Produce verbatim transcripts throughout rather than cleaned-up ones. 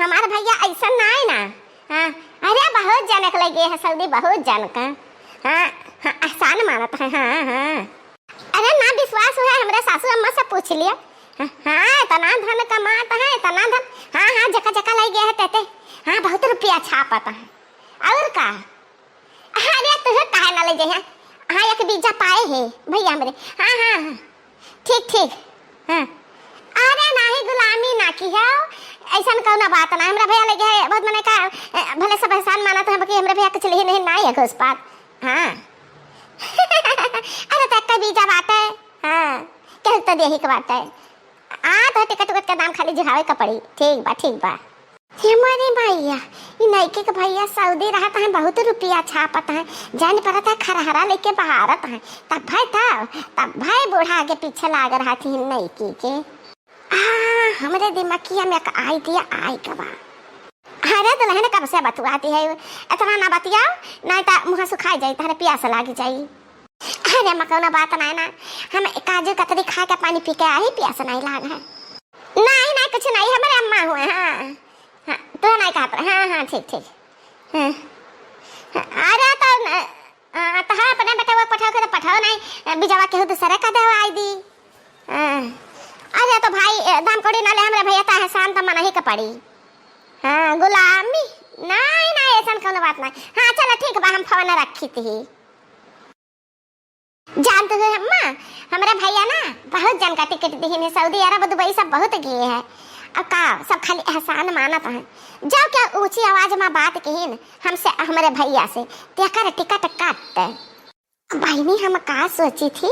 हमार भइया अइसन नाहीं ना। हाँ, अरे बहुत जनक लगे है सऊदी, बहुत जनक। हाँ, हाँ, एहसान मानत है, हाँ, हाँ। अरे ना विश्वास हुआ, हमरे सासू अम्मा से पूछ लिया। हाँ, हाँ, इतना धन कमात है, इतना धन। हाँ, हाँ, जका जका लइ गया है तेते। हाँ, बहुत रुपया छापत है। और का? अरे, तुहे काहे ना लइ जइहे? हाँ, एक बीजा पाए है भइया हमरे। हाँ, हाँ, हाँ। ठीक, ठीक। हाँ। अरे नाही, गुलामी ना किहो, अइसन कउनो बात ना। हमरा भइया लगे है, बहुत मने का, ए, भले सब एहसान मानत है, बाकी हमरा भइया कुछ लिही नहीं, नाहीं है घूस पात। हाँ। अरे, त एक्कै बीजा बाटे। हाँ, केहू त देही के बाटे। आ, त टिकट उकट के दाम खाली जुहावे के पड़ी। ठीक बा, ठीक बा। हे मोरे भइया, ई नइकी के भइया सऊदी रहत हैं, बहुत रुपया छापत हैं, जान परत है खरहरा लेके बहारत हैं, तब भाई तब, तब भाई बूढ़ा आगे पीछे लाग रहत ही नइकी के। आ, हमरे दिमकिया में एक idea आइ गवा। अरे दुलहिन, कब से बतुआती है, इतना ना बतियाओ, नाहीं त मुँह सुखाइ जाई, तहरे पियास लागि जाई। अरे अम्मा, कउनो बात नाहीं ना, हम काजू कतरी खाइ के पानी पी के आई, पियास नाहीं लाग है। नाहीं, नाहीं, कुछ नाहीं, हमरे अम्मा हुए, हाँ, हाँ, तू नाहीं कहत रहे, हाँ, हाँ, ठीक, ठीक, हाँ, हाँ, अरे तो न, आ, तो हाँ, अपने बेटवा पठाओ के तो पठाओ नाहीं, बिजवा केहू दूसरे का देवा आई दी। हाँ, अरे तो भाई, ए, दाम कौड़ी ना ले हमरे भइया, त एहसान त मनही के पड़ी। हाँ, गुलामी, नाहीं, नाहीं, अइसन कउनो बात नाहीं। हाँ, चलो ठीक बा, हम फोन रखी थी। जानत हो अम्मा, हमरे भइया ना बहुत जन का टिकट दिहिन है, सऊदी अरब, दुबई सब बहुत गए हैं। अब का, सब खाली एहसान मानत हैं। जउ क्या ऊँची आवाज में बात किहिन हमसे, हमरे भइया से, तेकर टिकट काट। बहिनी, हम का सोची थी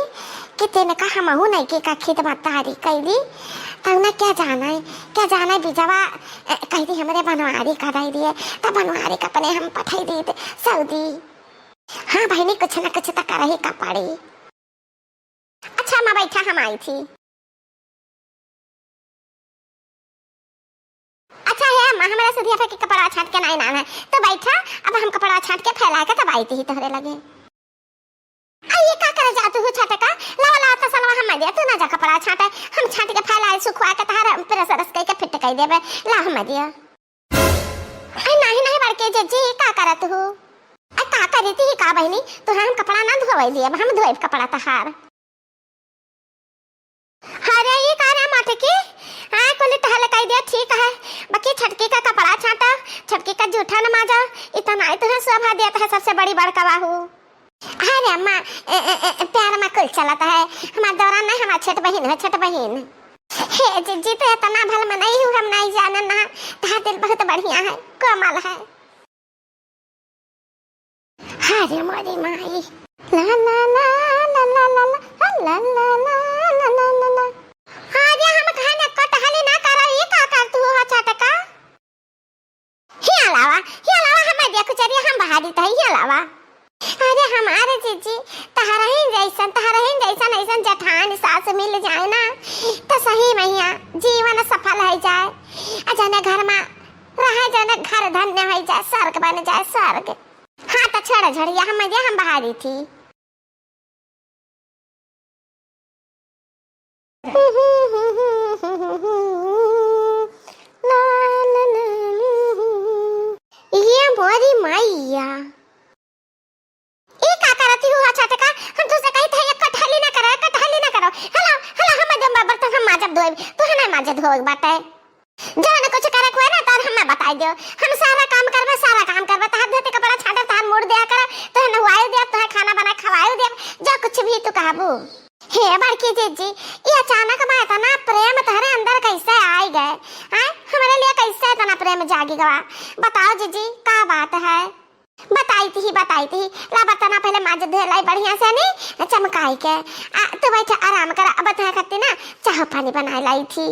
कि तेनका हमहू नइकी का खिदमतदारी कइली, तउना क्या जाने, क्या जाने बिजवा, ए, कहि दी हमरे बनवारी का दइ दिए, त बनवारी का अपने हम पठाई दी सऊदी। हाँ बहिनी, कुछ न कुछ त करही का पड़ी। अच्छा अम्मा, बैठा, हम आई थी। अच्छा हे अम्मा, हमरा सुधिया पे के कपड़ा छाट के नाहीं नान है, तो बैठा, अब हम कपड़ा छाट के फैला के तब आई थी तोहरे लगे। आ ये का करे जातू हो छाटे का? लावा, लावा, तसलवा हम दिया, तू ना जा कपड़ा छाटे, हम छाट के फैला, सुखवा के तहार प्रेस रस कइ के फिट कइ देबे, ला हम दिया। अरे नाहीं, नाहीं बड़के जिज्जी, का करत हो? अरे का करी थी का बहिनी, तोहरा हम कपड़ा ना धोवइ लिए, अब हम धोइब कपड़ा तहार। अरे ई का रे मटकी, हाँ कुल टहल कइ दिया, ठीक है, बाकी छटकी का कपड़ा छाटा, छटकी का जूठा न माजा, इतना ही तोहरा शोभा देत है सबसे बड़ी बड़का बाहू। अरे अम्मा, ए, ए, ए, प्यार में कुल चलत है, हमार दौरा नहीं, हमार छोट बहिन है, छोट बहिन। हे जिज्जी, तू इतना भल मनई हूँ, हम नहीं जानन ना, तहार दिल बहुत बढ़िया है, कोमल है। अरे मोरी माई। ला, ला, ला। अरे हम खाने कटहली ना करब, ई का करत हो छटका? हियाँ लावा, हियाँ लावा, हमें देख चरिया, हम बहारी तही, हियाँ लावा। अरे हमारे जिज्जी, तहरहिन जइसन, तहरहिन जइसन अइसन जेठान सास मिल जाए ना, त सही मइया जीवन सफल होइ जाए। आ जने घर मा रहे, जने घर धन्य होइ जाए, स्वर्ग बन जाए, स्वर्ग। हाँ, त छोड़ झड़िया, हम मजे हम बहारी थी। ये मोरी मैया, ई का करती हो छटका? हम तुसे कही थे, ये कटहली ना करो, कटहली ना करो। हेलो, हेलो, हम जब बर्तन हम माजब धोएब, तू है ना माजे धोएब बाटे। जवन कुछ करे के होए ना, तवन हमें बताई दियो। हम सारा काम करबे, सारा काम करबे। तहार धोते कपड़ा छाटब, तहार मूड़ दिया करब, तोहे नहवाई दिया, तोहे खाना बना खवाई दिया, जो कुछ भी तू कहबू। हे बड़की जिज्जी, ये अचानक मा इतना प्रेम तोहरे अंदर कैसे आई गए? हैं? हमरे लिए कैसे इतना प्रेम जागी गवा? बताओ जिज्जी, का बात है? बताई थी, बताई थी। ला बर्तन पहले माज धो लाई बढ़िया से नी, चमकाई के। आ, तू बैठा आराम कर, अब तोहरे खातिर ना चाह पानी बनाए लाई थी।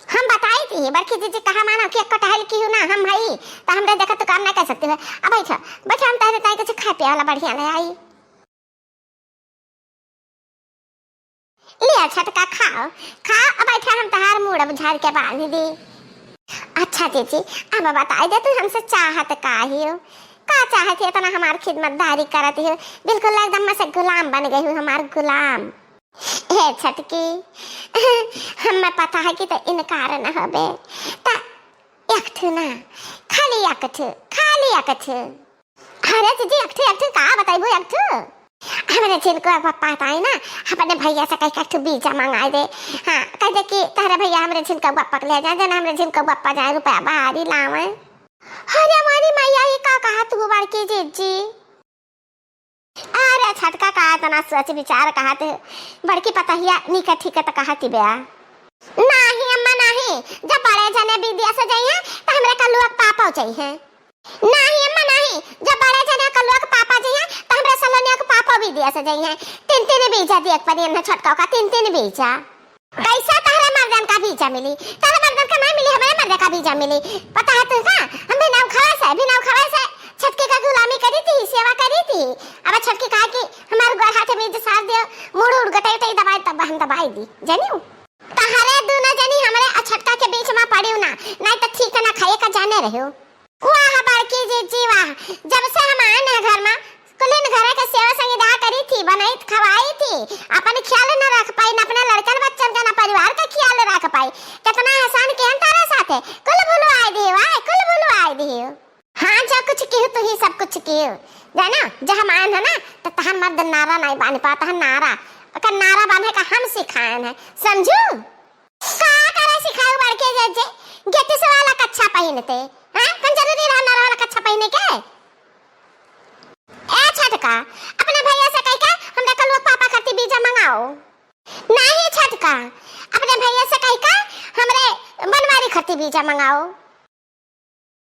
हम बताई थी, बड़की जिज्जी कहा मानो कि एक कटहल की हूँ ना, हम हई, त हमरे देखा तू काम ना कर सकती हो। अब बैठा, बैठा, हम तोहरे ताई कुछ खाए पिए वाला बढ़िया ले आई। लिया छटका खाओ, खाओ, अब बैठा हम तहार मूड़ अब झाड़ के बांध दी। अच्छा जिज्जी, अब बताई दे तू हमसे चाहत का ही हो? का चाहत ही इतना हमार खिदमतदारी करत ही हो? बिल्कुल एकदम में से गुलाम बन गई हूँ, हमार गुलाम। हे छटकी, हमें पता है कि तो इनकार न होबे, त एकठू ना, खाली एकठू, खाली एकठू। अरे जीजी, एकठू, एकठू का बताइबू एकठू? हमरे झिनकवा के पप्पा ताई ना, अपने भैया से कहि के एकठू बीजा मंगाइ दे। हाँ, कहि दे कि तहरे भैया हमरे झिनकवा के पप्पा के ले जाए, जना हमरे झिनकवा के पप्पा जाए रुपया भारी लावे। अरे हमारी मैया, ये का कहा तू बड़की जीजी? अरे छोटका का इतना सोच विचार कहत, बड़की पतहिया निक ठीक त कहत बया। नाही अम्मा नाही, जब बड़े जने विदेश जइहें त हमरे कलुआ के पापा जइहें। नाही अम्मा नाही, जब बड़े जने कलुआ के पापा जइहें त हमरे सलोनिया के पापा विदेश जइहें। तीन तीन बीजा दिए के पड़ी इन्हें छोटका का, तीन तीन बीजा। कैसा तहरे मर्दन का बीजा मिली? तहरे मर्दन का ना मिली, हमरे मर्दे का बीजा मिली। पता है तू का? हम बिना उखावे से, बिना उखावे से छटकी का गुलामी करी थी, सेवा करी थी। अब छटकी कहा कि हमार गोड़ हाथ में बीज सार दियो, मुड़ उड़ गटाई तई दबाई, तब हम दबाई दी। जानियो? तहरे दोनों जनी हमरे आ छटका के बीच में पड़ियो ना, नहीं तो ठीक ना खाए का जाने रहियो। वाह बड़की जीजी वाह, जब से हम आए ना घर में, कुलिन घरे के सेवा संविदा करी थी, बनाई खवाई थी, अपन ख्याल न रख पाई, न अपने लड़कन बच्चन का, न परिवार का ख्याल रख पाई। कितना एहसान किहन तारे साथे, कुल भुलवाई दियो, आए, कुल भुलवाई दियो। हाँ, जो कुछ किहू तू ही सब कुछ किहू, जाना, जो हम आए हैं ना, तो तहन मर्द नारा नहीं बांध पाता है, नारा, ओकर नारा बांधे का हम सिखाए हैं, समझू? का करे सिखाऊ बड़के जज्जे? गेटिस वाला कच्छा पहिनते, हैं? कौन जरूरी रहा नर वाला कच्छा पहिने के? ए छोटका, अपने भैया से कहि के हमरे कलुआ पापा खातिर बीजा मंगाओ। नहीं छोटका, अपने भैया से कहि के हमरे बनवारी खातिर बीजा मंगाओ।